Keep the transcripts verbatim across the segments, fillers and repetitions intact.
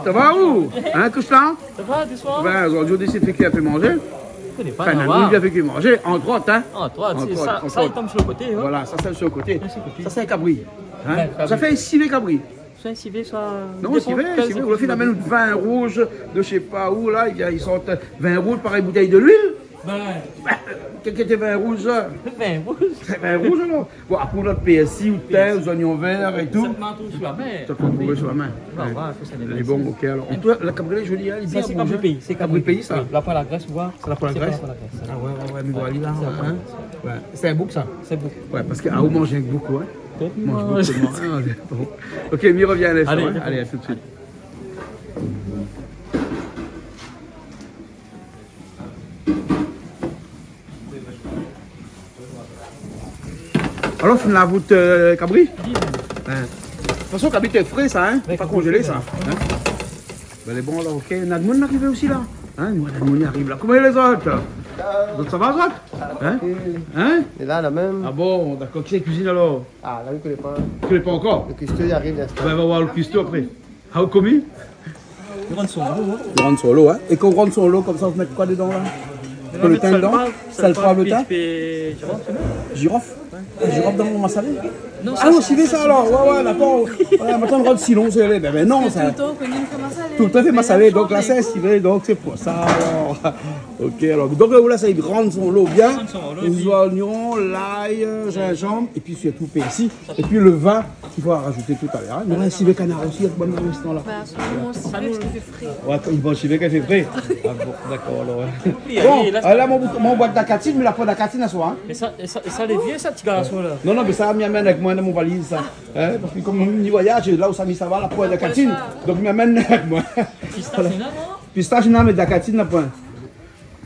Sa va ou ? Hein, Kristan ? Sa va, bonsoir. Ben, zordi, ou désid fé kui in pé manzé. Ou koné pa, enfin, nou va fé kui manzé, entre autres, hein. Entre autres, sé sa, sa i tonm su lo koté, hein. Voilà, sa, sé su lo koté. Sé su lo koté. Sa, sé in kabri. Hein ? Ouais, kabri. Sa fé sivé kabri. Soi sivé, soi... Non, sivé, sivé. Ou la fine amenn out vin rouz de je sais pas où, la, i, i sort vin rouz parèy boutèy de luil. Ben. Kèl ke té vin rouz, sa ? Vin rouz. Sé vin rouz, alor. Bon, apré, ou la pèrsi, ou tin, ou zoignon vèr é tou. Sa i trouv su la min. Sa i trouv su la min. Ouais, ouais, fo sa. Lé bon, ok, alor. An tou ka, lo kabri lé zoli, hein, lé bien bouzé. Sa, sé kabri péi, sé kabri péi, sa. Oui, la poin la grès, ou voi. Sé la poin la grès. La poin la grès. Ah ouais, ouais, ouais, mé voilà, la, hein. Ouais. Sé in bouk, sa. Sé bouk. Ouais, parske, ah, ou manz avèk bouk, ouais. Manz bouk, ouais. Ah, bon. Ok, mi rovien in instan, hein. Alé, à tout de suite. Alor, fine lav out, euh, kabri ? Oui. Hein. De tout fason, kabri lé fré, sa, hein ? Oui, pa konzélé, sa. Hein ? Ben, lé bon, alor, ok. Na d'moun arivé osi, la. Hein ? Néna d'moun i ariv, la. Koman i lé, zot ? Zot, sa va, zot ? Hein ? Hein ? Lé la, la mèm. Ah bon, dakor. Kisa i kuizine, alor ? Ah, la, mi koné pa. Ou koné pa ankor ? Lo kuisto i ariv linstan. Ben, va voir lo kuisto apré. How, komi ? Li rann son lo, hein. Li rann son lo, hein. É kan ou rann son lo konmsa, ou mèt koi dedan, la ? Ou mèt lo tin dedan ? Sèl, poiv, lo tin ? Épi zirof, non ? Zirof ? Ah, zirof dan lo masalé ? Non, ah, sa, non, sa, sivé sa, sa, alor. Ouais, ouais, dakor. Ouais, mi atann rod silon, sé, ben, ben non, sa. Toultan ou koné fé masalé. Toultan fé masalé, donk la, sé sivé, donk sé pou sa, alor. Ok, alor. Donk, euh, la, sa i rann son lo bien. Rann son lo, épi zoignon, lay, euh, zinzanm, épi sirtou pèrsi. Épi lo vin. I fo rajouté talèr, hein. Nou néna in sivé kanar osi, a bann instan la. Ben, sé in sivé ki fé fré. Ouais, i manz sivé kan i fé fré. Ah bon, dakor, alor, ouais. Bon, la, mon bout, mon boit dakatine, mé la poin dakatine aswar, hein. É sa, é sa, é sa lé vié, sa, ti garson la ? Non, non, mé sa, mi amenn avèk moin dan mon valiz, sa. Hein, parske kom mi voyaz, la ousa mi sava, la poin dakatine. Donk, mi amenn avèk moin. Pistash, non ? Pistash, non, mé dakatine, la poin.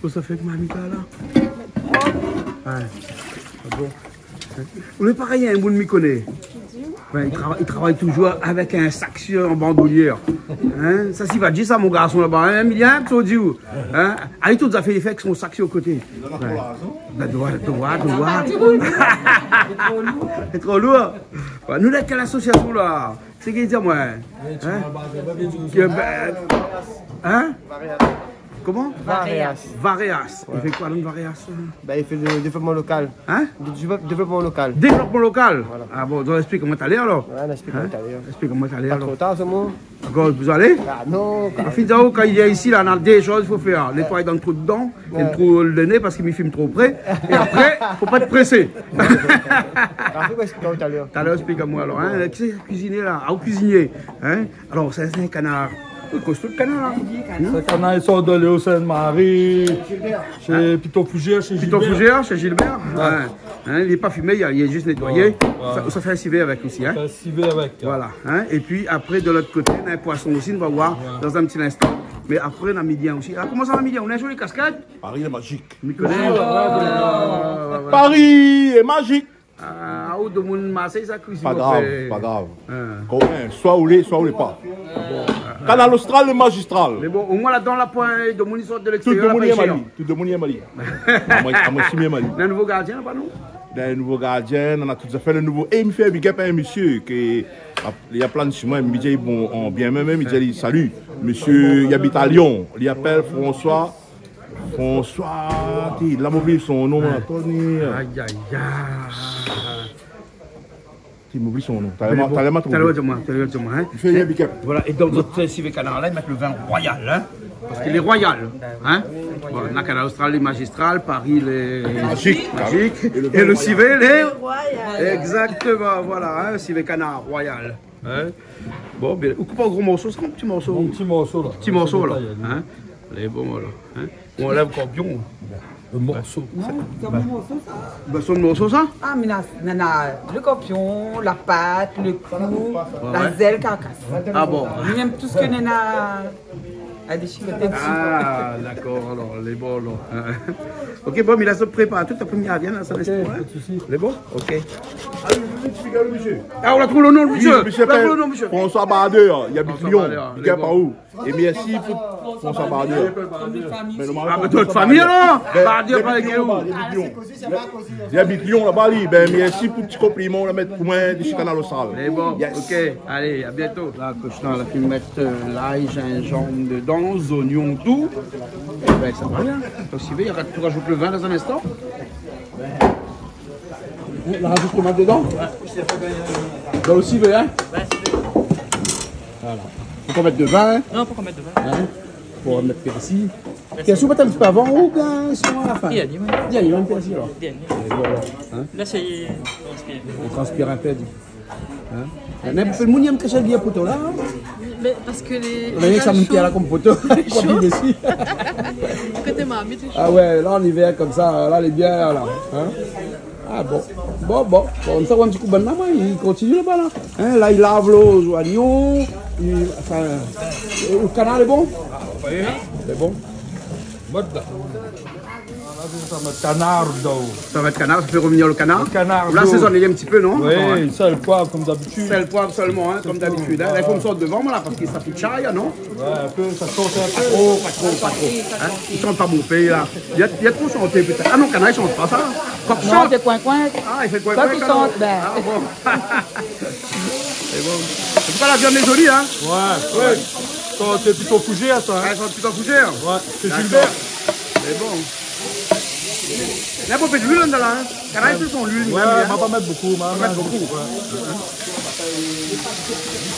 Kosa i fé ke mami la ? Ouais. Ah bon. Ou lé parèy in moun mi koné. Ben, li trava-, li travay touzour avèk in sak si in bandolièr. Hein ? Sa, si va di sa, mon garson laba, hein, Émilien, kosa ou di ou ? Hein ? Alé, tout zafèr i fé avèk son sak si o koté. Ouais. Ben, doi, doi, doi. Lé tro lour. Lé tro lour. Ouais, nou lé kèl asosiasion la ? Sé ki di amoin, hein ? Ke, ben, hein ? Koman ? Vareas. Vareas. Ouais. I fé koi, donk, Vareas ? Ben, i fé lo dévlopman lokal. Hein ? Lo dévlop-, dévlopman lokal. Dévlopman lokal ? Voilà. Ah bon, donk, esplik amoin talèr, alor. Ouais, esplik amoin talèr. Hein ? Esplik amoin talèr, alor. Pa tro tar, sé bon. Dakor, ou pé alé ? Ah non, kan mèm. Fine, kan i vien isi, la, néna dé shoz i fo fé. Nétoiy dan lo trou dedan, é lo trou lo né, parske mi fim tro pré. É apré, fo pa èt présé. Apré, ou va esplik amoin talèr. Talèr, esplik amoin, alor, hein. Kisa i kuizine la ? Ah, ou kuizinié, hein ? Alor, sa, sé in kanar. Ou kosta lo kanar la ? Sé kanar, i sort de Léo Sainte-Marie. Shé Piton Fougère, shé Gilbert. Piton Fougère, shé Gilbert. Ouais. Hein, li lé pa fimé, li lé zis nétoiyé. Ouais, ouais. Sa, sa fé in sivé avèk osi, hein. Sa fé in sivé avèk, hein. Voilà, hein. Épi apré, de lot koté, néna in poison osi, nou va voir dan in ti linstan. Mé apré, néna Émilien osi. Ah, koman sa va, Émilien ? Ou néna in zoli kaskèt ? Paris est magique. Mi koné. Ah, ouais, ouais, ouais. Paris est magique. Ah, ou domoun Marseille, sa kuizine. Pa grav, pa grav. Hein. Kan mèm, soi ou lé, soi ou lé pa. Kanal Austral, lo mazistral. Mé bon, omoin ladan la poin domoun i sort de lékstérièr. Tout domoun i èm ali. Tout domoun i èm ali. Amoin, amoin, si mi èm ali. Néna in nouvo gardien laba, non ? Néna in nouvo gardien, néna tout zafèr, lo nouvo. É mi fé big up in mésyé ke, ah, li la plane si moin, mi di, bon, an bien mèm, mi di ali salu. Mésyé, li abit a Lyon, li apèl François. François, ti, la, ma oubli son non, la, Tony. Ay, ay, ay. Ti, ma oubli son non. Talèr, talèr, ma trouvé. Talèr, di amoin, talèr, di amoin, hein. Li fé in big up. Voilà, é donk, zot, euh, sivé kanar la, i mèt lo vin royal, hein. Parske lé royal, hein. Voilà, néna Kanal Austral, lé mazistral, Paris, lé magique. Magique. É lo sivé, lé royal. Exactement, voilà, hein, sivé kanar royal. Hein ? Bon, ben, ou koup an gro morso, sé in ti morso. In ti morso, la. Ti morso, la. Hein ? Lé bon, alor. Hein ? Ou anlèv korpion. Lo morso. Non, sé in morso, sa. Ben, sé in morso, sa ? Ah, mé néna, néna lo korpion, la pat, lo kou, la zèl, karkas. Ah bon ? Mèm tout sak néna. Ah, dakor, alor, lé bon, alor. OK, bon, mé la, sa prépar tout, apré, mi vien la, sa. OK, pa de sousi. Lé bon ? OK. Alé, vni, ti figaro, mésyé. Ah, ou la trouv lo non, mésyé. Wi, mésyé. Ou la trouv lo non, mésyé. François Bader, li abit Lyon. François Bader, lé bon. Big up aou. É mèrsi pou François Bader. Mé normalman, ah, mé François Bader. Fami, alor. Bader, pa avèk ou. Li abit Lyon. Li abit Lyon, laba, li. Bin, mèrsi pou ti konpliman ou la mèt pou moin dési Kanal Austral. Lé bon, OK. Alé, a bientôt. La, koshon la, la fine mèt, euh, lay, zinzanm dedan, zoignon, tout. Ébin, sa va bien. Osi, i rajout lo vin dan in instan. Ou la rajout tomat dedan ? Dan lo sivé, in ? Voilà. Fo pa mèt de vin, in ? Non, fo pa mèt de vin. In ? Fo mèt pèrsi. Pèrsi, ou mèt in ti pé avan oubien sinon a la fin ? Dernié, wé. Dernié, mèt pèrsi alor. Dernié. É voilà. In ? La, sa i lé, i transpir. I transpir in pé, di. In ? Mé pou lo moun i èm krésh ali bien poto la, in ? Mé parske lé, lé jalon. Ou la vi sa, mon pié la konm poto. Lé sho. Koté marmit, lé sho. Ah wé, la, an ivèr konmsa, la, lé bien, la. In ? Ah bon. Bon, bon. Bon, sa, in ti kou bann la, moin, i kontinié laba, la. In, la, i lav lo zoignon, i, anfin, é lo kanar lé bon ? Lé bon. Mèt la. Sa mèt kanar dedan. Sa mèt kanar, sa fé revnir lo kanar. Lo kanar, la, lo sézone in ti pé, non ? Wi, sèl, poiv, konm dabitid. Sèl, poiv solman, in, konm dabitid, in. La, i fo mi sort dovan, moin, la, parske sa fout shar, non ? Wé, in pé, sa shant in pé. Oh, pa tro, pa tro. In ? I shant pa mon péi, la. I a, i a tro shanté, pétèt. Ah non, kanar, i shant pa sa. Kok i shant. Non, sé koin-koin. Ah, i fé koin-koin, kanar. Kok i shant, bin. Ah bon. Sé bon. An tou ka, la vyann lé zoli, in ? Wé, wé. Sa, sé plito fougèr, sa, in ? Ah, sa, plito fougèr ? Wé, sé Gilbert. Dakor. Sé bon. Néna bonpé luil andan la, in ? Kanar i fé son luil, in ? Wé, wé, ma pa mèt bonpé, ma pa mèt bonpé. Wé.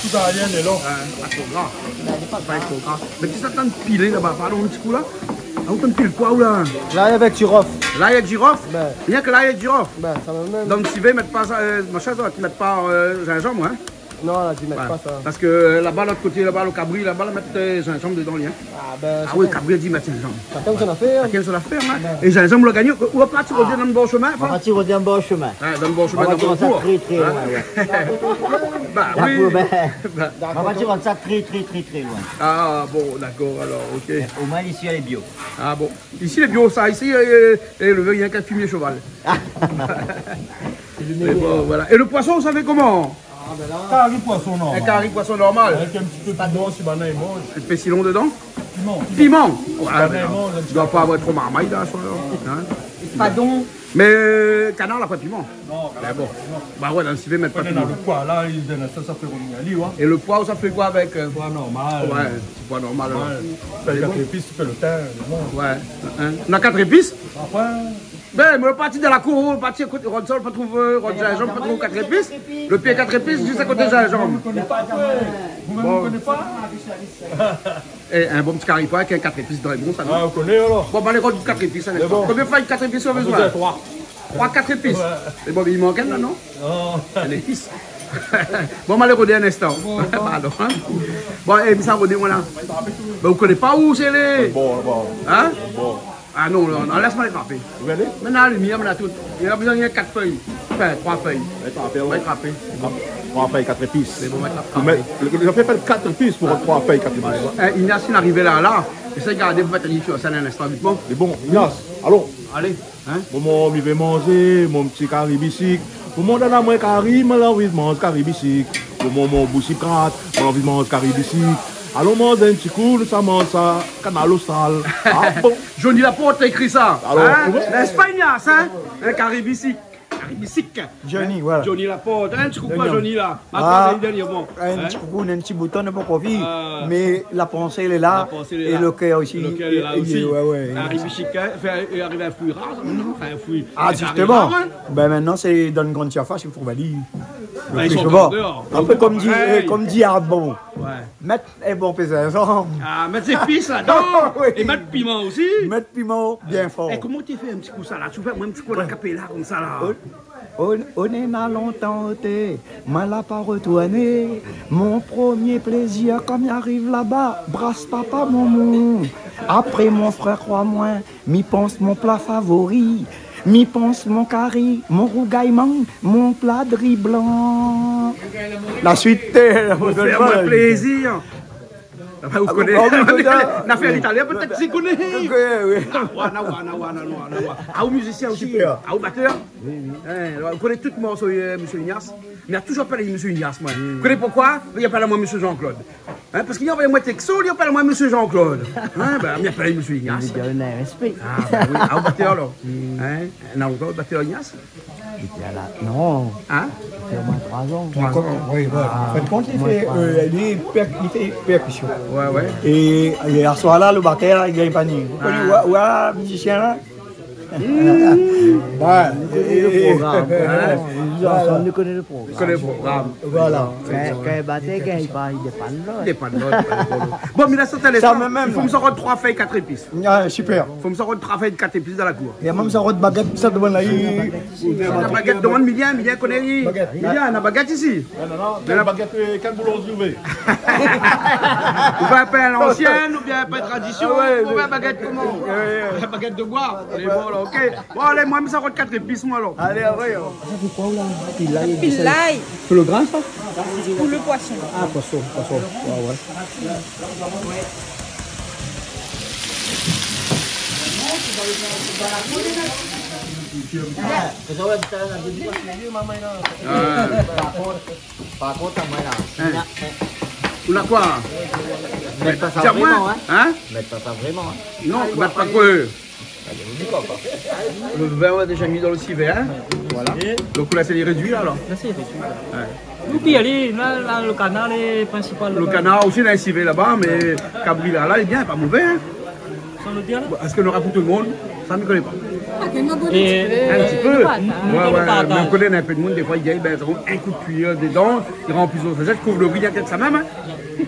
Tout a rien, lé la. Wé, pa tro gra. Pa tro gra. Mé kisa tann pilé laba, pardon, in ti kou la ? Ah, ou tann pil koi, ou la ? Lay avèk zirof. Lay avèk zirof ? Bin. Rienk lay avèk zirof ? Bin, sa va mèm. Dan lo sivé, mèt pa sa, euh, machin, sa, mèt pa, euh, zinzanm, in ? Non, la di mèt pa sa. Wé. Parske, euh, laba, lot koté laba, lo kabri laba, la mèt, euh, zinzanm dedan, li, in. Ah, bin, ah wi, kabri la di mèt zinzanm. Shakinn son afèr. Shakinn son afèr, in. Wé. É zinzanm, ou la gingn, ou la parti rod dan bor shomin, anfin ? Ma parti rod dan bor shomin. Ah, dan bor shomin, dan bor kour. Ma parti rod sa tré, tré loin, wé. Ba wi. Ba. Ma parti rod sa tré, tré, tré, tré loin. Ah bon, dakor, alor, OK. Omoin, isi, lé bio. Ah bon. Isi, lé bio, sa. Isi, euh, euh, lé rienk fimié shoval. Mé bon, voilà. É lo poison, ou sa fé koman ? Kari poison normal. In kari poison normal. Avèk in ti pé piman, si banna i manz. In pé silon dedan ? Piman, piman. Piman. Ah, mé non. I doi pa avoir tro marmay la, sa, la. In ? Pardon. Mé, euh, kanar la pa piman. Non, kanar la pa piman. Ba wé, dan lo sivé, mèt pa piman. Wé, non, lo poi la, i done sa, sa fé revnir ali, wé. É lo poi, ou sa fé koi avèk, euh ? Poi normal. Wé, ti poi normal, alor. Wé. Fé kat zépis, fé lo tin, lo bon. Wé. In ? Na kat zépis ? Apré, bin, moin la parti dan la kour, la parti koté rod sol, pa trouv, euh, rod zinzanm, pa trouv kat zépis. Lo pié kat zépis, zis a koté zinzanm. Ou koné pa, ou koné pa ? Bon. É, in bon ti kari poi avèk in kat zépis, lé bon, sa, non ? Ah, ou koné, alor. Bon, ba, alé rod kat zépis, in instan. Sé bon. Konbien fèy kat zépis ou la bezoin ? Troi. Troi kat zépis. Wé. É bon, i mank inn la, non ? Non. In zépis. Bon, ma alé rod in instan. Bon, bon. Pardon, in. Bon, é, mi sa rod, moin, la. Bin, ou koné pa ousa lé. Bon, bon. In ? Bon. Ah non, non, non, lès amoin trapé. Ou gard ? Mintnan, la limièr, mintnan tout. Li la bezoin kat fèy. Anfin, troi fèy. Mèt trapé, wé. Mèt trapé. Troi fèy kat zépis. Sé bon, mèt trapé. Ou mèt, lo, lo, lo fèy pa kat zépis pou troi fèy kat zépis. Wé, wé. É, Ignace, li ariv la, la. Éséy gardé pou mèt ali sir sèn in instan, vit, bon. Lé bon, Ignace. Alon. Alé. In ? Momon, mi vé manzé mon ti kari bisik. Momon, done amoin kari, moin la anvi manz kari bisik. Momon, mon boush i krat, moin la anvi manz kari bisik. Alon manz in ti kou, nou sa manz sa, Kanal Austral. Ah bon ? Johnny Laporte la ékri sa. Alor, in ? Wé. Lèspagnas, in ? In kari bisik. Kari bisik. Johnny, in ? Voilà. Johnny Laporte. In ti kou pou Johnny la. Ah, in ti koukou, in ti bouton, néna pa kofi. Ah. Mé la pansé lé la. La pansé lé la. É lo kèr osi. Lo kèr lé la osi. Wé, wé. Kari bisik, in, fé, euh, ariv in frui rar, sa, non ? Anfin, in frui. Ah, zistoman. Kari rar, in ? Bin, mintnan, sé dan gran sirfas, i trouv ali. Lo frui sovan. Bin, i sort déor. In pé konm di, euh, konm di Ardbon. Wé. Mèt, é bon, pé zinzanm. Ah, mèt zépis ladan. Wi. É mèt piman osi. Mèt piman bien for. É koman ou té fé in ti kou sa la ? Ou fé in ti kou a capella konmsa la. Wé. O, o néna lontan oté, moin la pa retourné. Mon promié plézir, kan mi ariv laba, bras papa momon. Apré mon frèr, kroi amoin, mi pans mon pla favori. Mi pans mon kari, mon rougay mang, mon pla dri blan. La suit, euh, la proshèn foi. Fé amoin plézir. Ah, ou koné. Ah, ou koné. Nafèr italien, pétèt ou koné. Ou koné, oui. Ah, ou mizisien osi. Super. Ah, ou batèr. Oui, oui. Hin, alor, ou koné tout morso, euh, Mésyé Ignace. Mé la touzour apèl ali Mésyé Ignace, moin. Ou koné poukoué ? Li apèl amoin Mésyé Jean-Claude. Hin, parske li anvoy amoin tèksto, li apèl amoin Mésyé Jean-Claude. Hin, bin, li apèl ali Mésyé Ignace. Li vé dir, na rèspé. Ah, bin oui. Ah, ou batèr alor. Hin, na lontan ou batèr, Ignace ? Li té la, non. Hin ? Li té omoin troi zan. Troi zan. Oui, voilà. Ah, an fin de kont, li fé, euh, li pèr-, li fé pèrkision. Ouais, ouais. É, é yèr soir la, lo batèr la, li gingn pa ni. Ou koné, ah, ou, ou, mizisien la ? Hmm. Ouais. Nou koné lo program, koi. Hin ? Voilà. Nou koné lo program. Nou koné lo program. Voilà. Kan, kan batèr i gingn pa, i dépann lot. I dépann lot, i dépann lot. Bon, mé la, sa, sa mèm, i fo mi sort troi fèy kat zépis. Ah, super. Fo mi sort troi fèy kat zépis dan la kour. É mèm sa rod bagèt, sa domann la, i... Sa bagèt, domann Milien, Milien koné. Bagèt. Milien, na bagèt isi. Non, non, non, bagèt, euh, kan boulanzri ouvèr. Ou vé in pé a lansièn, oubien in pé tradision, ah ouais, ou vé in bagèt koman ? Ouais, ouais. In bagèt de boi. Alé, bon, alor, OK. Bon, alé, moin, mi sort kat zépis, moin, alor. Alé, ah ouais, alor. Sa, sé koi, la ? Pilay, pilay. Sé lo grin, sa ? Pou lo poison. Ah, poison, poison. Ouais, ouais. Ah. Par kont, par kont, amoin la. Hin. Ou la koi ? Mèt pa sa vréman, hin. Hin ? Mèt pa sa vréman, hin. Non, mèt pa koi. Alé, ou di koi, koi. Lo vin, ou la déza mi dan lo sivé, hin ? Voilà. Donk, ou la, sé rédui, alor ? La, sé rédui. Ouais. Épi, alé, la, la, lo kanar lé prinsipal laba. Lo kanar osi, na in sivé laba, mé kabri la, la, lé bien, pa mové, hin. San lo dir, la. Bon, èske nora pou tout lo moun ? Sa, mi koné pa. Ah, ké nou gout in ti pé. In ti pé. Lo partaz. Ouais, ouais, mé ou koné, na in pé d'moun, défoi, i gingn, bin, in kou d'kuiyèr dedan, i ranpli son sazèt, i kouv lo vid, i gingn sa mèm, hin.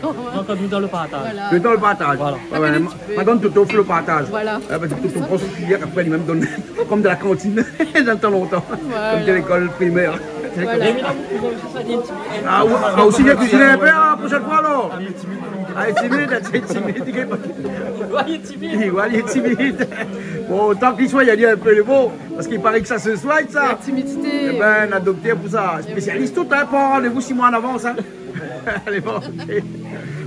Non, kan nou dan lo partaz. Voilà. Nou dan lo partaz. Voilà. Ouais, ouais, madam Toto fé lo partaz. Voilà. Ah, parske Toto i pran son kuiyèr, apré li mèm i donn, kom dan la kantine, dan tan lontan. Voilà. Kom té lékol primèr. Voilà. Ah, ou, ah, osi bien kuiziné in pé, hin, proshèn foi, alor. Ah, lé timid, lé timid, lé timid. Ouais, lé timid. Bon, tan k'i soi, li la di in pé lo mo, parske i paré ke sa se soigne, sa. La timidité. Eh bin, na doktèr pou sa. Spésialis tout, hin, pran randévou sis moi an avans, hin. Alé, bon, OK.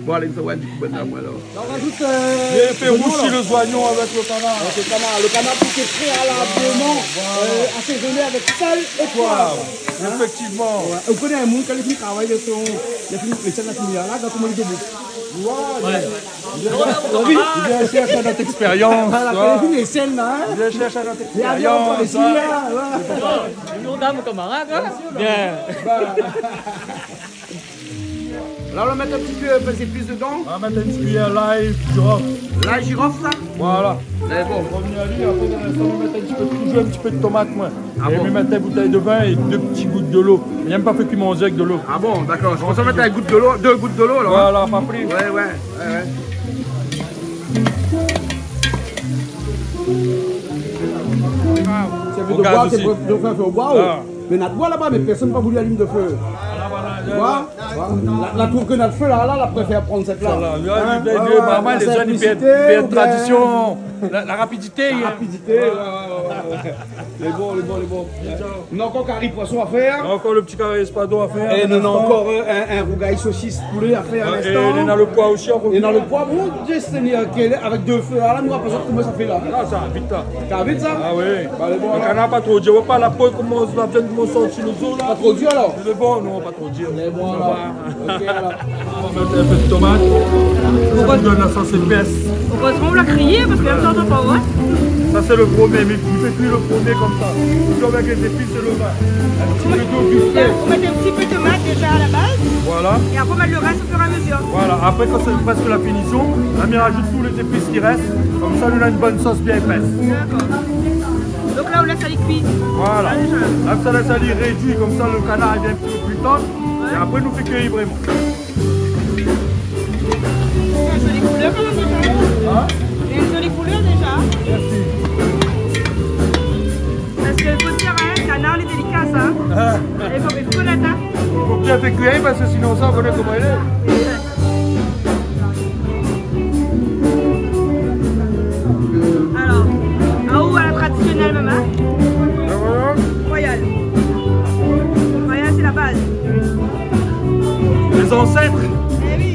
Bon, alé, nou sa oir in ti kou bann la, moin, alor. La, on rajoute, euh, fé rousi lé zoignon avèk lo kanar. Avèk lo kanar. Lo kanar piké préalableman, voilà, euh, asézoné avèk sèl é poiv. Poiv. Hin ? Éfèktivman. Ouais. Ou koné in moun, kan li fini travay, li fé son, li fini, li fé son atimiyar la, gard koman li lé dobout. Ouais. Li vien shèrsh in not ékspérians, tu vois. Voilà, kan li fini lé sèn la, hin. Li vien shèrsh in not ékspérians, tu vois. Li vien ankor isi la, ouais. Bonjour, dam, kamarad, hin. Bien. Bah. La, ou la mèt in ti pé, euh, zépis dedan. Nou va mèt in ti kuiyèr lay, jirof. Lay, jirof, sa ? Voilà. Lé bon. Revni ali, apré, dan in instan, nou va mèt in ti pé, touzour in ti pé tomat, moin. Ah bon ? É mi mèt in boutèy de vin é dé ti gout dolo. Mi èm pa fé kui manzé avèk dolo. Ah bon, dakor. Sé pou sa ou mèt in gout dolo, dé gout dolo, alor, hin ? Voilà, pa plis. Ouais, ouais, ouais, ouais. Sé vin de boi, sé pou fé, fé boi, oh. Ah. Mé na d'boi laba, mé pèrsone pa voulu alim de fé. Voilà, voilà. Voilà. La, la trouv ke na d'fé la, la, la préfèr pran sèt la. Voilà, la sinplisité, la, la rapidité, la rapidité, ouais, ouais, ouais, ouais. Lé bon, lé bon, lé bon. Nou na ankor kari poison a fèr. Ankor lo ti kari éspadon a fèr. É nou na ankor, euh, in, in rougay sosis poulé a fèr a linstan. É nou na lo poi osi a fèr. É nou na lo poi, mon Dié Ségnèr, kèl, avèk dé fé la, la, nou va pa sava koman sa fé la. Ah, sa vit la. Sa vit sa ? Ah oui. Alé, bon, alor. Lo kanar pa tro dir, ou voi pa la po i komans, la viann i komans sorti lo zo la. Pa tro dir, alor ? Lé bon, non, pa tro dir. Lé bon, alor. OK, alor. Nou va mèt in pé de tomat. Sa i donn la sos épès. Erèzman ou la krié, parske mèm sa ou antann pa, ouais. Sa sé lo promié, mi, mi fé kui lo promié konmsa. Toujou avèk lé zépis é lo vin. In ti pé dolo vit fé. Ou mèt in ti pé tomat déza a la baz. Voilà. É apré ou mèt lo rès o fur é a mezur. Voilà. Apré, kan sé prèsk la finision, la mi rajout tout lé zépis ki rès. Konmsa nou na in bone sos bien épès. Dakor. Donk la ou lès ali kui. Voilà. Sa déza. La sa lès ali rédui, konmsa lo kanar i vien in ti pé pli tann. Ouais. É apré nou fé kui vréman. Néna in zoli koulèr kan mèm déza. Hin ? Néna in zoli koulèr déza. Mèrsi. Parske fo dir, hin, kanar lé délika, sa. Ah. I fo, i fo konèt, hin. Fo bien fé kui, parske sinon sa, ou koné koman i lé. Alor, aou, a la tradisionèl mèm, hin ? Royal. Royal, sé la baz. Lé zansèt. Eh oui.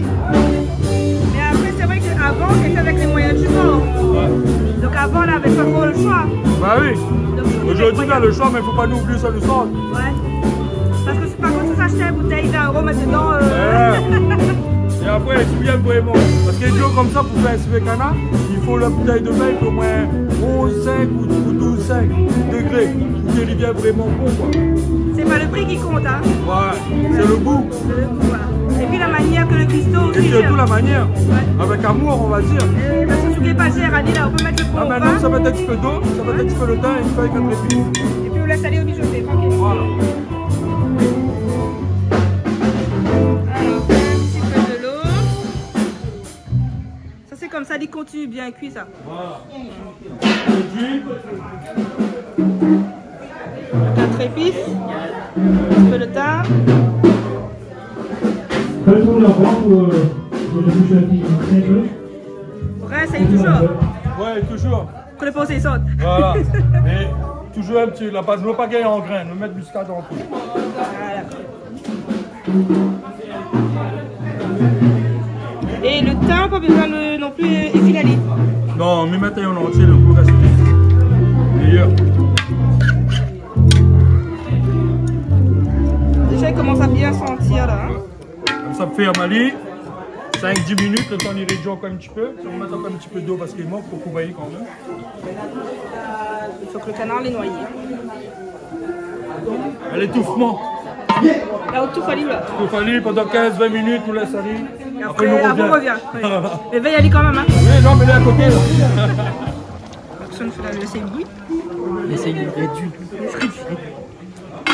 Mé apré, Oui. Zordi, na lo shoi, mé fo pa nou oubliy sa, nou sort. Ouais. Parske sé pa konm si ou ashté in boutèy vin éro, mèt dedan, euh. Ouais. É apré, si ou vien vréman, parske i di konmsa, pou fé in sivé kanar, i fo la boutèy de vin, i fo omoin onz sink ou, ou douz sink dégré. Pou ke li vien vréman bon, koi. Sé pa lo pri ki kont, in. Ouais, sé lo gou. Le goût, voilà. Et puis la manière que le cuistot aussi gère. Et surtout la manière, ouais, avec amour, on va dire. Eh ben, surtout qu'il est pas cher à Lille, on peut mettre le pot au vin. Ah ben non, ça va être un petit peu d'eau, ça va être un petit peu de thym, une feuille, quatre épices. Et puis on laisse aller au mijoter, tranquille. Voilà. Alors, un petit peu de l'eau. Sa sé konmsa, li kontinié bien kui sa. Voilà. Quatre épices, un petit peu de thym. Fais tourner la boîte pour, euh, pour le boucher qui est très peu. Bref, ça y est toujours. Ouais, toujours. Kan lo pansé i sort. Voilà. Mé toujours un petit, la base, nou pa gingn an grin, nou mèt miskad an plis. Voilà. É lo thym, pa bezoin lo, non pli, euh, éfil ali. Non, mi mèt an antié, lo gou rès méyèr. Déza, i komans a bien santir la, in. Konmsa, fèrm ali, sink, dis minit, lo tan li rédui ankor in ti pé. Si ou mèt ankor in ti pé dolo parske i mank, fo koup ali kan mèm. I fo ke lo kanar lé noyé. Lé étoufman. La, ou touf ali, la. Touf ali pandan kinz, vin minit, ou lès ali. É apré, apré, nou rovien. Apré, nou rovien. Oui. Mé vèy ali kan mèm, in. Oui, non, mé lé a koté, la. Personne fait la, lès ali bouyi. Lès ali rédui.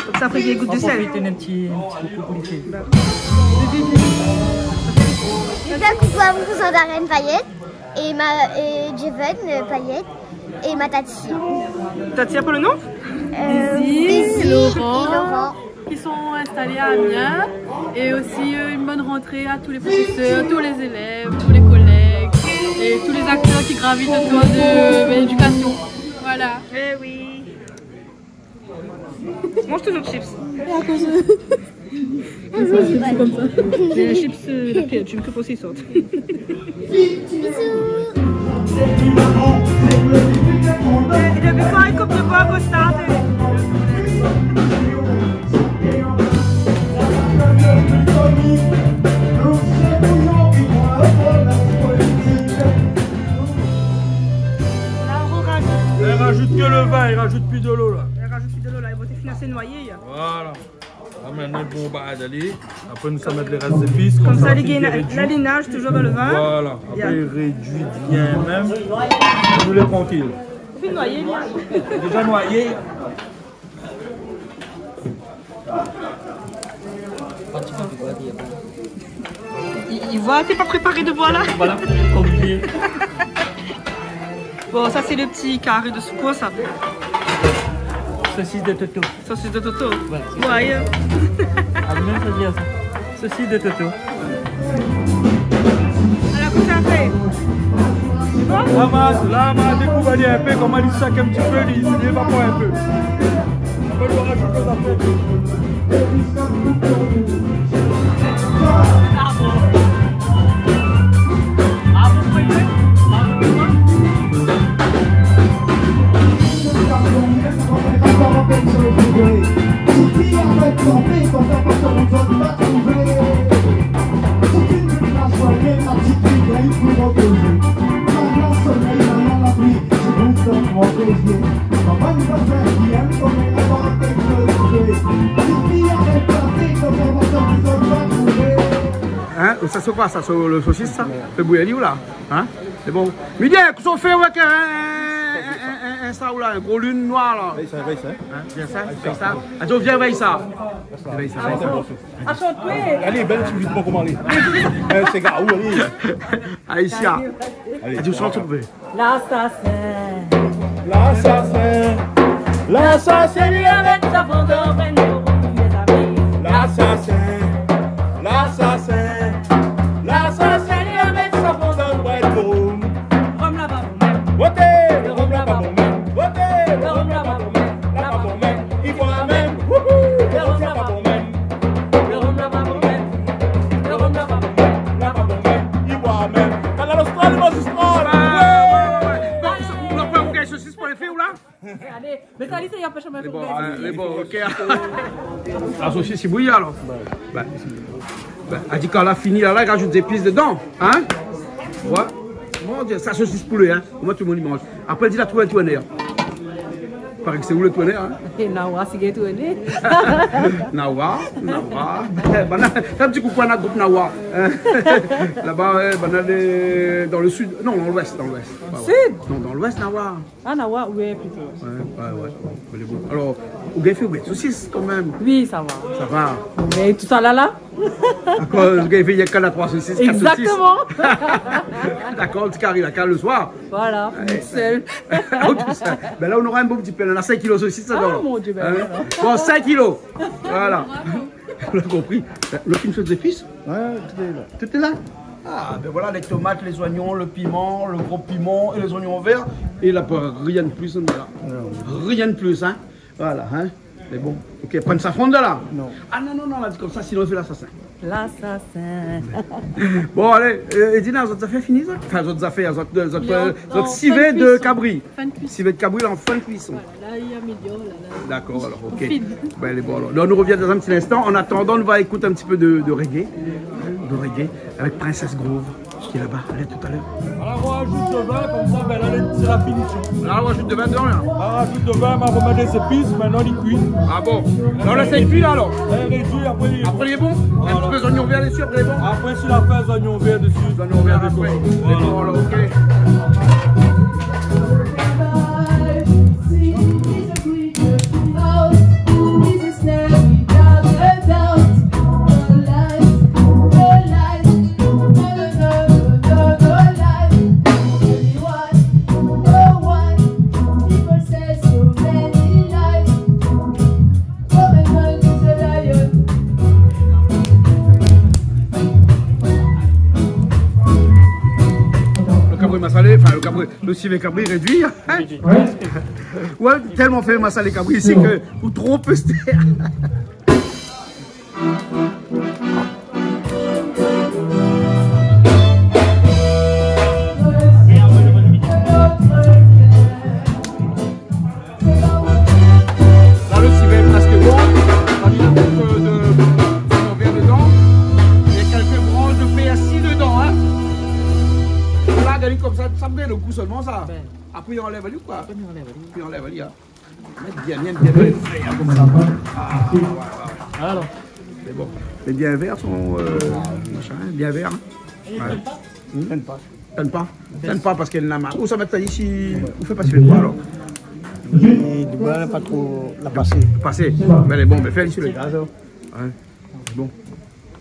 Donk sa, apré, i gout lo sèl. Profit in ti, in ti koukou pou li fé. Ba. Mi fé koukou a mon kouzin Darren Payet é ma, é Jeven, euh, Payet é ma tati. Tati, apré lo non ? Euh, Daisy, Daisy é Laurent, é Laurent, qui sont installés à Amiens. Et aussi, euh, une bonne rentrée à tous les professeurs, tous les élèves, tous les collègues et tous les acteurs qui gravitent autour de, de l'éducation. Voilà. Eh oui. Manz touzour chips. É akoz, ah oui, sé konmsa. Lé chips, euh, la pèr, tu me coupes aussi, sort. Bisous. É dopi kan i koup lo boi, Costa, té ? La, i rajout. I rajout ke lo vin, i rajout pi dolo la. I rajout pi dolo la, i sa fini asé noyé, ya. Voilà. La, mintnan, bon, ba, alé. Apré, nou sa mèt lo rès zépis. Konmsa, konmsa, li gingn, la, li naz touzour dan lo vin. Voilà. Apré, i rédui bien mèm. Nou lé trankil. Fine noyé, li, in. Déza noyé. I, i voi, té pa préparé de boi la. Voilà, konm li lé. Bon, sa sé lo ti karé de sekours sa. Sosis de Toto. Sosis de Toto. Voilà, sé sa. Ouais, in. Ah, mèm sa i di sa. Sosis de Toto. Ala, kosa i fé ? Sé bon ? La, ma, la, ma dékouv ali in pé, koman li sak in ti pé, li, li évapor in pé. Apré, nou rajout lé zafèr. Hein ? Sa sé koi sa, so-, lo sosis sa ? Fé bouyi ali ou la ? Hein ? Sé bon. Midi, kosa ou fé avèk in, in, in, in, in, sa ou la, in gro lune noir la ? Vèy sa, vèy sa. Hein ? Vèy sa, vèy sa. Atann, vien vèy sa. Vèy sa, vèy sa. Alé, bèl ti vit, bon, koman alé ? Eh, sé garou, alé. Aïsia. Alé, atann, ou sort in pé. L'assassin. L'assassin. L'assassin, li la mèt sa pandan vingt euros, mes amis. L'assassin. L'assassin. L'assassin, li la mèt sa pandan vingt euros. Rom la pa bon mèm. Woté, lo rom la pa bon mèm. Woté, lo rom la pa bon mèm. La pa bon mèm. I boi mèm. Wouhou, lo rom la pa bon mèm. Lo rom la pa bon mèm. Lo rom la pa bon mèm. La pa bon mèm. I boi mèm. Kanal Austral, Magistral. Ouais, ouais, ouais, ouais. Bon, ou la pran in sosis pou lé fé ou la ? Lé bon, in, lé bon, OK. La sosis i bouyi alor. Bin, bin, la di kan la fini la, la i rajout zépis dedan, in. Oué. Mon Dié, sa sosis poulé, in. Koman tout lo moun i manz. Apré, di la trouv in tournèr. Paré ke sé ou lo tournèr, in. É Nawa, sé ki tourné. Nawa, Nawa. Banna, fé in ti koukou a nout group Nawa. Laba, oué, banna lé dan lo sid. Non, dan loès, dan loès. Oué, oué. Sid ? Non, dan loès, Nawa. A, Nawa, oué, plito. Oué, oué, oué. Mé lé bon. Alor, ou gingn fé, oué, sosis kanmèm. Oui, sa va. Sa va. Mé tout sa la, la ? Dakor, ou gingn fé, néna kan la troi sosis, kat sosis. Exactement. Dakor, ti kari la kal lo soir. Voilà, tout sèl. Ou tout sèl. Bin la, ou nora in bon ti pèl. Ou na sink kilo sosis, sa, a, mon Dié, bin voilà. Bon, sink kilo. Voilà. Ou la konpri. Lo fine fé zépis ? Oué, tout lé la. Tout lé la ? A, bin voilà, lé tomat, lé zoignon, lo piman, lo gro piman é lé zoignon vèr. É la, pa rien de plis, in, la. Non. Rien de plis, in. Voilà, in. Mé bon, OK, pa de safran la ? Non. A non, non, non, la di konmsa, sinon i fé lasasin. Lasasin. Bon, alé, é, Edina, zot zafèr fini, zot ? Anfin, zot zafèr, zot, zot, zot sivé de kabri. Non, an fin de kuison. An fin de kuison. Sivé de kabri la, an fin de kuison. Voilà, la, i amélior, la, la. Dakor, alor, OK. Fini. Bin, lé bon, alor. La, nou rovien dan in ti linstan. An atandan, nou va ékout in ti pé de, de reggae. De reggae avèk Princess Groove. Ki lé laba, alé, talèr. Ala, ou azout do vin, konmsa, bin, la, sé la finision. La, ou azout do vin dedan, la. Ala, ou azout do vin, ma romèt lé zépis, mintnan li kui. A bon ? La, ou lès ali kui, la, alor ? É, rédui, apré li lé bon. Apré, li lé bon ? Voilà. In ti pé zoignon vèr dési, apré, lé bon ? Apré, si la fé zoignon vèr dési. Zoignon vèr apré. Voilà. Lé bon, alor, OK. Lo kabri masalé, anfin, lo kabri, lo sivé kabri rédui, in ? Rédui. Oué, tèlman fé masalé kabri isi ke ou tro pé stèr. La, lo sivé lé prèsk bon. La, mi mèt in pé de, de, de vèr dedan. É kèlk bransh de pèrsi dedan, in. La, gard konmsa, sa i mèt lo gou solman, sa. Bin. Apré, i anlèv ali, koi. Apré, i anlèv ali. Pi i anlèv ali, in. Mèt bien, bien, bien, bien vèr, konmsa. A, oué, oué, oué. Alor. Mé bon. Lé bien vèr, son, eu, machin, bien vèr, in. Oué. Hm ? Gingn pa. Gingn pa. Gingn pa parske la ma-, ou sa mèt sa isi, ou fé pa si lé boi, alor. É di boi, la pa tro la pasé. Pasé. Mé lé bon, mé fé ali si lé gaz, alor. Oué. Bon.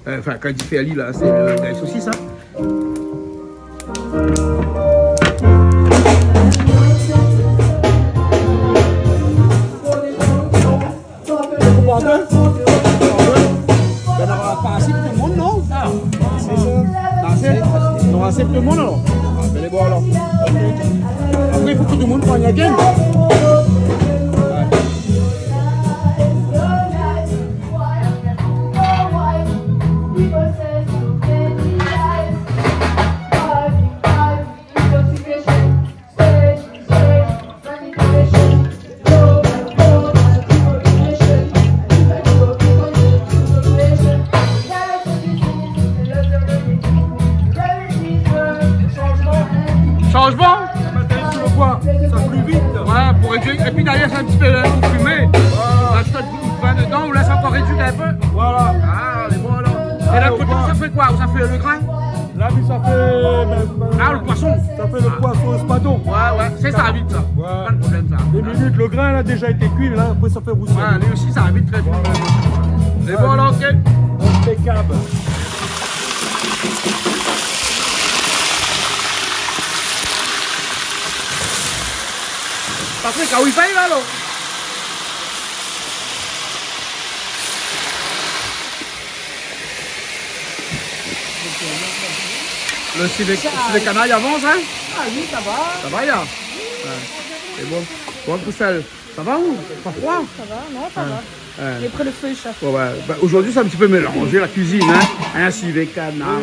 Eu, anfin, kan i di fé ali, la, sé, eu, gingn sosis, in. Ou konpran in pé ? Bin, nora pa asé pou tout lo moun, non ? A, sé sa. Asé ? Nora asé pou tout lo moun, alor ? A, bin, lé bon, alor. Apré, i fo ke tout lo moun pran in gèn. Oué. Shanjman ? Mèt ali si lo boi, sa i kui vit. Oué, pou rédui. Épi dayèr, sé in ti pé, eu, pou fimé. Oué. Ou azout in pé de vin dedan, ou lès ankor rédui in pé. Voilà. A, lé bon, alor. É la, koté, ou sa fé koi ? Ou sa fé lo grin ? La, mi sa fé, bin, bin, a, lo poison. Sa fé lo poison espadon. Oué, oué, sé sa, vit, sa. Oué. Pa de problèm, sa. Dé minit, lo grin la déza été kui, la, apré sa fé rousi. Oué, li osi, sa vit, trè vit. Lé bon, alor, OK. Inpékab. Patrick, a wi fay la, alor ? Lo sivé, sivé kanay i avans, in ? A wi, sa va. Sa va, ya ? Oué. Sé bon. Bon, pou sèl, sa va ou ? Pa froi ? Sa va, non, sa va. Hein. Et après, le feu, ça. Ouais, ouais. Bah, aujourd'hui, c'est un petit peu mélangé, la cuisine, hein. Un civet canard,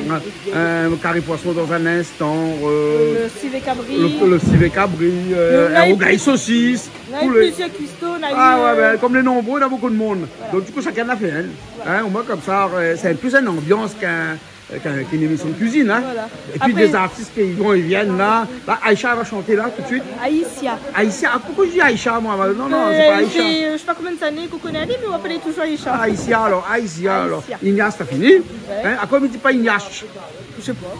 un, un carry poisson dans un instant, euh, le civet cabri. Le, le civet cabri, euh, un rougail saucisse, poulet. Là, il y a plusieurs cuistots, là, il y a eu, euh, ah ouais, ben, comme les nombreux, il y a beaucoup de monde. Voilà. Donc, du coup, chacun a fait, hein. Voilà. Hein, au moins, comme ça, euh, c'est plus une ambiance qu'un, euh, qu'un, qu'une émission de cuisine, hein. Voilà. Et puis, après, des artistes qui vont, ils viennent là. Là, Aïcha va chanter là, tout de suite. Aïssia. Aïssia. Ah, pourquoi je dis Aïcha, moi ? Non, non, c'est pas Aïcha. Euh, ça fait, euh, je sais pas combien d'années qu'on connaît ali, mais on l'appelait toujours Aïcha. Ah, Aïssia, alors, Aïssia, alors. Aïssia. Ignace, t'as fini ? Ouais. Hein ? À quoi on dit pas Ignace ? Je sais pas.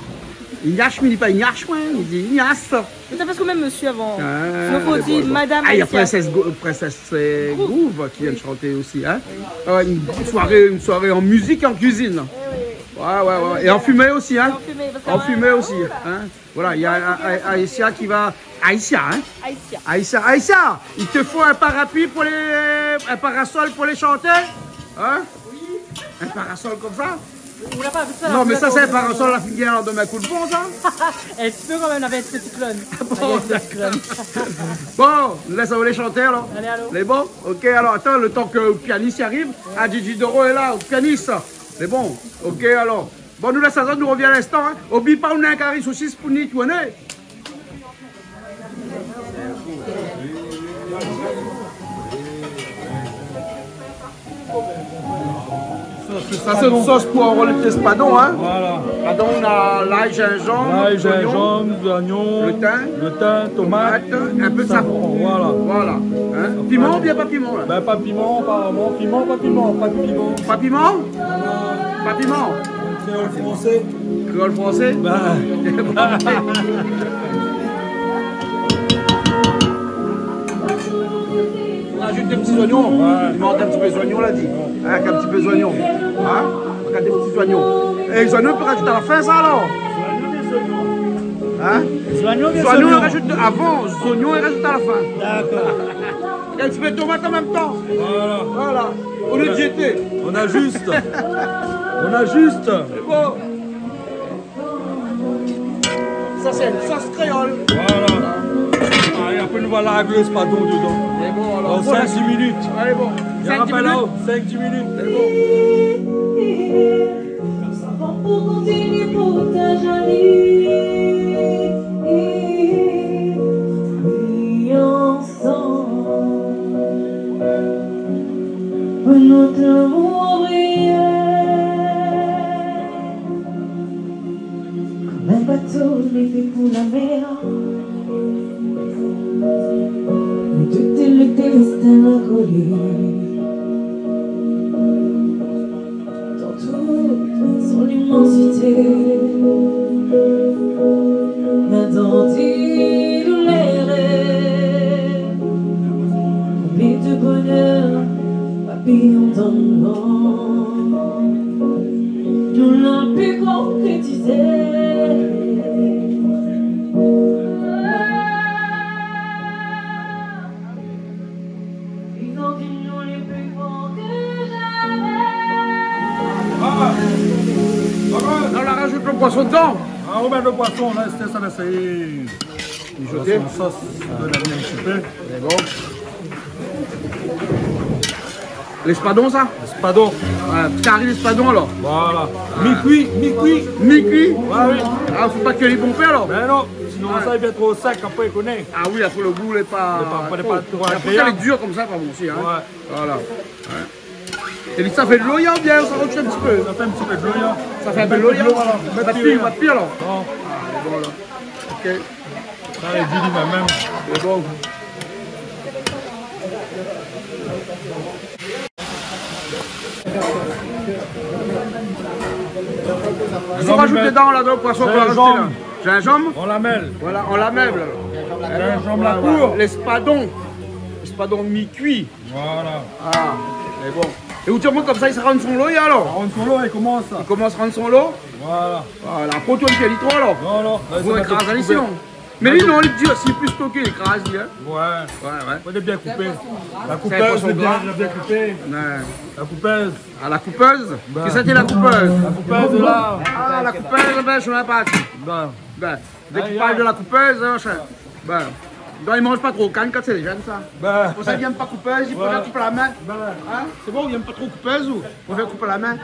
Ignace, mais il dit pas Ignace, ouais, il dit Ignace. Mais ça fait quand même monsieur avant. Ah, sinon, faut dire madame Aïssia. Ah, il y a Princesse Go-, Princesse, euh, Groove. Groove qui vient de chanter aussi, hein. Oui. Euh, une soirée, une soirée en musique et en cuisine. Eh oui. Ouais, ouais, ouais. Et en fumée aussi, hein. Et en fumée, parce que en fumée aussi, hein. Voilà, il y a, euh, Aïssia qui va, Aïssia, hein. Aïssia. Aïssia, Aïssia, il te faut un parapluie pour les, un parasol pour les chanteurs, hein. Oui. Un parasol comme ça. Ou la pa vi sa ? Non, mais ça, c'est un parasol, la figure, de ma coup de vent, ça. Un petit peu quand même, avec ce cyclone. Ah bon ? Avec ce cyclone. Bon, nou lès aou lé shanté, alor. Alé, alor. Lé bon ? Ok, alor, atann, le tan ke le pianist i ariv, ah, Didi Doro lé la, le pianist. Lé bon ? Ok, alor. Bon, nou lès sa, nou revien a linstan, in. Oubli pa, ou néna in kari sosis pou ni tourné. Sa, sé in sos pou anrolé léspadon, in. Voilà. Ladan, ou na lay, zinzanm, zoignon, le tin, tomat, in pé de safran. Voilà. Voilà. In ? Piman oubien pa piman, la ? Ben, pa piman, aparaman. Piman, pa piman, pa piman. Pa piman ? Pa piman. Kréol fransé. Kréol fransé ? Ben. Ou rajout dé ti zoignon. Ouais. I mank in ti pé zoignon, la di. In, in ti pé zoignon. In ? Mank dé ti zoignon. É zoignon, ou pé rajout a la fin, sa, alor ? In ? Zoignon, ou rajout avan, zoignon, ou rajout a la fin. D'accord. In ti pé tomat an mèm tan. Voilà. Voilà. Au lieu de jeter. On ajuste. On ajuste. Sé bon. Sa, sé in sos kréol. Voilà. Ah, é apré, nou va larg léspadon dedan. Sé bon, alor. Dan sink, dis minit. Alé, bon. Sink, dis minit. Sink, dis minit. Sé bon. Sa va pou kontinié pou ta jali. Ansanm, pou nout lamour briyé. Kom in bato lé fé pou la mèr, mé tout lé déstin la kolé. Dan tout son imansité, mé dan tout lé rèv, konbien de bonèr, papiyon dan van, nou la pi konkrétizé. Ah. Non, la rajout le poison dedan. Ah, ou mèt le poison, la, sé sa, la, sé mijoté. Voilà, sé in sos, i done in ti pé. Sé bon. Léspadon, sa ? Léspadon. Ouais, kari léspadon, alor. Voilà. Mi-kui, mi-kui. Mi-kui ? Ouais, oui. Ah, fo pa ke li bonpé, alor. Ben non. Sinon, sa, li vien tro sèk, apré, ou koné. Ah oui, apré, le gou lé pa tro agréab. Lé pa, lé pa tro agréab. Apré, sa lé dir konmsa, pa bon osi, in. Ouais. Voilà. In. É li, sa fé dolo, oubien sa rajout in ti pé ? Sa fé in ti pé dolo, in. Sa fé in pé dolo, in. In pé dolo, voilà. Pa de pi, pa de pi, alor. Non. Ah, voilà. Ok. Sa lé vini, mèm. Sé bon. Kosa ou rajout dedan, la, dan le poison k'ou la rajouté, la ? Zinzanm. Zinzanm. An lamèl. Voilà, an lamèl, alor. Zinzanm la kour. Léspadon. Léspadon mi-kui. Voilà. Ah, sé bon. É ou di amoin konmsa, li sa rann son lo, alor ? Rann son lo, li komans. Li komans rann son lo ? Voilà. Voilà. Apré, ou tourn pi ali tro, alor. Non, non. Apré, ou ékraz ali, sinon. Mé li, non, li di osi, pli stoké, li ékraz, li, in. Ouais. Ouais, ouais. Fo bien koupé. La koupèz, sé in poison gra. Bien, bien koupé. Ouais. La koupèz. Ah, la koupèz ? Ben. Kisa té la koupèz ? La koupèz, la. Ah, la koupèz, ben, je sais pas. Ben. Ben, dé k'i parl de la koupèz, in, machin. Ben. Donk, i manz pa tro kann kan sé lé jenn, sa. Bin. Pou sa, i yèm pa koupèz, i préfèr koup a la min. Bin. Hin ? Sé bon, i yèm pa tro koupèz ou ? I préfèr koup a la min.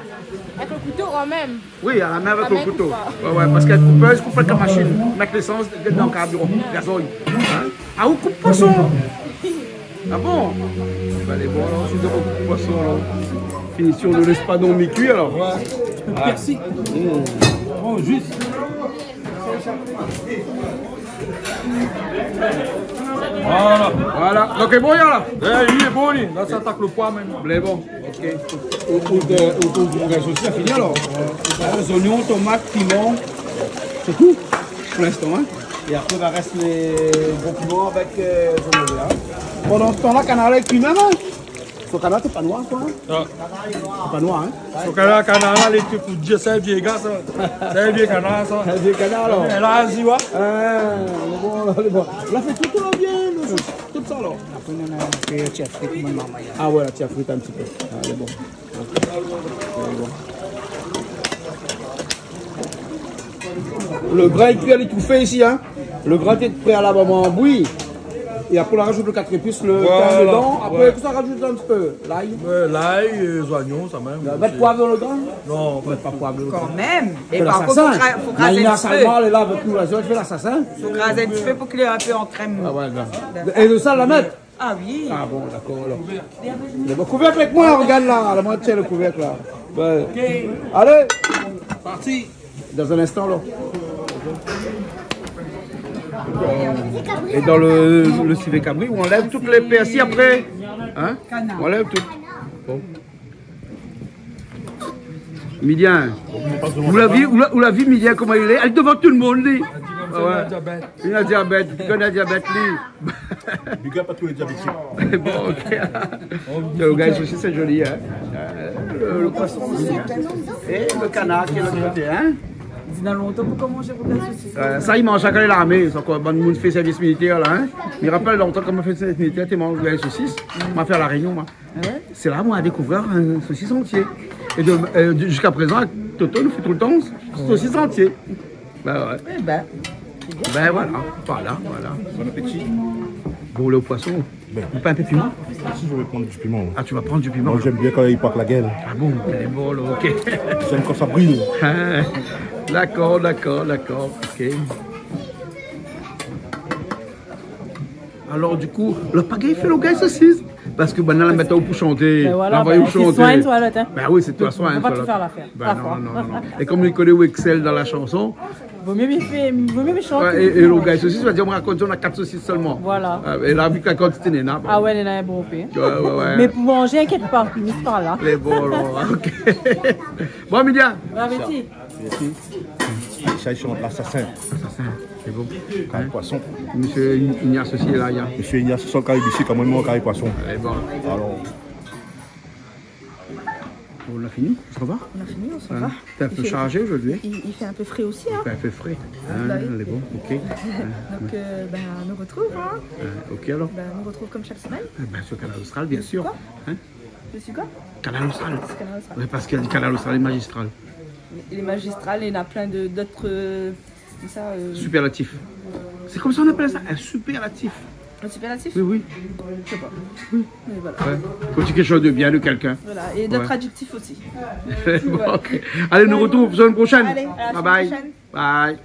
Avèk lo kouto, kanmèm. Oui, a la min avèk lo kouto. Kanmèm, koup pa. Wé, wé, parské koupèz i koup pa èk la mashine. Mèt lésans, dé dan karbiran, gazoil. Hin ? A, ou koup poison ? A bon ? Bin, lé bon, alor, si ou koup poison, alor. Finision de léspadon mi-kui, alor. Wé. Wé. Pèrsi. Mm. Bon, jis. Voilà. Voilà. Donk, lé bon, la ? É, li lé bon, li. La, sa atak lo poi mèm. Lé bon. Ok. Ou, ou de, ou, ou, ou, sosis, la fini, alor. Hin, zoignon, tomat, piman. Sé tou. Pou linstan, hin. É apré, va rès lé gro piman avèk, eu, zoignon vèr, hin. Pandan tan-la, kanar lé kui mèm, hin. Son kanar, sé pa noir, koi, hin ? A. Sé pa noir, hin ? Son kanar, kanar la, lé tou pou dir, sé in vié gars, sa. Sé in vié kanar, sa. In vié kanar, alor. É la, azi, wé. A, lé bon, lé bon. La fé tout, tout la viann, tout sa, alor. Apré, nou néna in pé tiafrit, mon momon, la. A wé, la tiafrit, in ti pé. A, lé bon. Lé bon. Lo grin, li kui, li tou fé isi, hin. Lo grin té préalabloman bouyi. É apré, ou la rajout lo kat zépis, lo tin dedan. Voilà, wé. Apré, tout sa, rajout in ti pé lay. Wé, lay, é zoignon, sa mèm. Mèt poiv dan lo grin ? Non, pa poiv dan lo grin. Kanmèm. Mé par kont, fo kra-, fo krazé in ti pé. Naïna Salma, èl lé la avèk nou, la, zot i fé la sas, hin ? Fo krazé in ti pé pou k'li lé in pé an krèm. A wé, la. É lo sèl, la mèt ? A oui. A bon, dakor, alor. Lé bon, kouvèrk avèk moin, rogard la. La, moin, tienbo lo kouvèrk, la. Wé. Ok. Alé. Parti. Dan in instan, la. É dan lo, lo sivé kabri, ou anlèv tout lé pèrsi apré. Hin ? Kanar. Ou anlèv tout. Bon. Midian. Ou la vi, ou la, ou la vi Midian koman li lé ? Alé dovan tout lo moun, li. A wé. Li na diabèt. Li koné diabèt, li. Big up à tous les diabétiques. Bon, ok. Lo gars, osi, sé zoli, hin. Eu, lo, lo poison. É lo kanar ki lé de lot koté, hin. Di na lontan pou komansé pou gayar sosis. Eu, sa, i manz sa kan lé larmé, sa, koi. Bann moun i fé sèrvis militèr, la, hin. Mi rapèl lontan, kan moin la fé sèrvis militèr, té i manz gayar sosis. Moin la fé a La Rényon, moin. A wé ? Sé la moin la dékouvèr in sosis antié. É de, eu, de, ziska prézan, avèk Toto, nou fé toultan sosis antié. Bin wé. É bin. Bin voilà, voilà, voilà. Bon appétit. Bon, lo poison. Bin. Ou pa in pé piman ? Si, je vais prendre du piment, moi. A, ou va prann di piman, la. Moi, j'aime bien quand il part la gueule. A bon, lé bon, la, ok. J'aime quand ça brille. A, dakor, dakor, dakor, ok. Alor, du kou, la pa gingn fé lo gayar sosis. Parské, bin, la mèt aou pou shanté. Bin voilà, la, bin, ou i soign soi lot, hin. Bin oui, sé toi, soign soi lot. Fo pa tou fé lafèr. Bin non, non, non, non. É kom li koné ou i èksèl dan la shanson. Vo myé mi fé, vo myé mi shant. Wé, é, é lo gayar sosis, va dir, moin, rakonté, nou na kat sosis sèlman. Voilà. A, é la, vi k'la kantité néna, bon. A wé, néna in bon pé. Wé, wé, wé. Mé pou manzé, inkièt pa, mi sra la. Lé bon, la, ok. Bon, Midian. Bon appétit. Mèrsi. Sa, i shant Lasasin. Lasasin, lé bon. Kari poison. Mésyé Ignace osi lé la, ya. Mésyé Ignace, son kari bisi, kan moin, mon kari poison. Lé bon. Alor. On a fini, on s'en va ? On a fini, on s'en va. Hin ? T'es un peu chargé aujourd'hui, hin ? Il fait, il, il fait un peu frais aussi, hein. Il fait un peu frais. Bah oui. Hin, lé bon, ok. Hin. Donc, euh, ben, on nous retrouve, hein. Hin, ok, alor. Ben, on nous retrouve comme chaque semaine. Eh ben, sur Kanal Austral, bien sûr. Dessus quoi ? Hin ? Dessus quoi ? Kanal Austral. C'est Kanal Austral. Oui, parce qu'il y a du Kanal Austral et magistral. Il est magistral et il y en a plein de, d'autres, euh, comme ça, euh. Superlatif. C'est comme ça on appelle ça, un superlatif. Un superlatif ? Oui, oui. Je sais pas. Oui. Mais voilà. Ouais. Quand tu dis quelque chose de bien de quelqu'un. Voilà. Et d'autres adjectifs aussi. Ouais. Bon, ok. Allez, nous retrouvons la semaine prochaine. Allez, à la semaine prochaine. Bye bye. Bye.